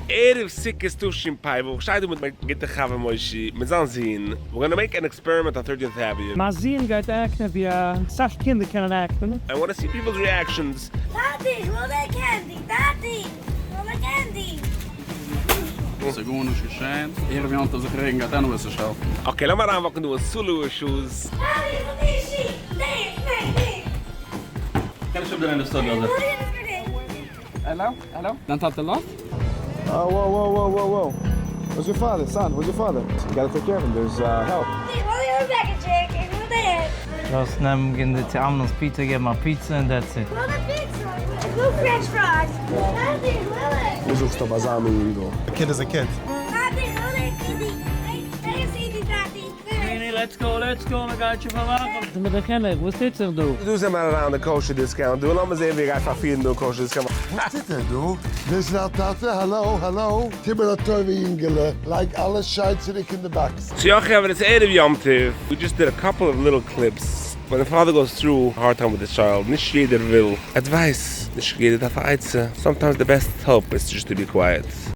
ערב סוכות תשפ ו, כ'שטיי דא מיט מיין גוטע חבר מושי, מיט זיין זון, we're gonna make an experiment on Thirteenth Avenue. מיין זון גייט act ן ווי אסאך קינדער קענען act ן. I wanna see people's reactions. טאטי, איך וויל די candy! טאטי! איך וויל די candy! ס'איז גארנישט געשען, ערב יום טוב זיך רעגן גייט anyways נישט העלפן. Okay, לאמיר אריינוואק ן דא אין סולו shoes. טאטי, איך וויל די שיך! דעיס! ניין, דעיס! קען נישט אפדרייען די story אזוי. Hello? Hello? דיין טאטע לאזט? Oh, whoa, whoa, whoa, whoa, whoa. Where's your father, son? Where's your father? You gotta take care of him. There's help. לאזט נעמען קינדער צו אמנון'ס פיצא געבן א פיצא און that's it. וואס זאגסטו אויף אזא מין אינגל? A kid is a kid. פיני let's go let's go מען גייט שוין פארמאכן. מיט די חינוך וואס טוט זיך דא? דא זעמער אריין אין די kosher discount דא, לאמיר זעהן ווי ער גייט פארפירן דא אין kosher discount. וואס טוט ער דא? ווער איז דיין טאטע? Hello hello? טו מיר א טובה יונגעלע, לייג אלעס שיין צוריק אין די box. So יא חברה, ס'איז ערב יום טוב, we just did a couple of little clips, ווען די father goes through a hard time with his child, נישט יעדער וויל advice, נישט יעדער דארף א עצה, sometimes the best help is just to be quiet.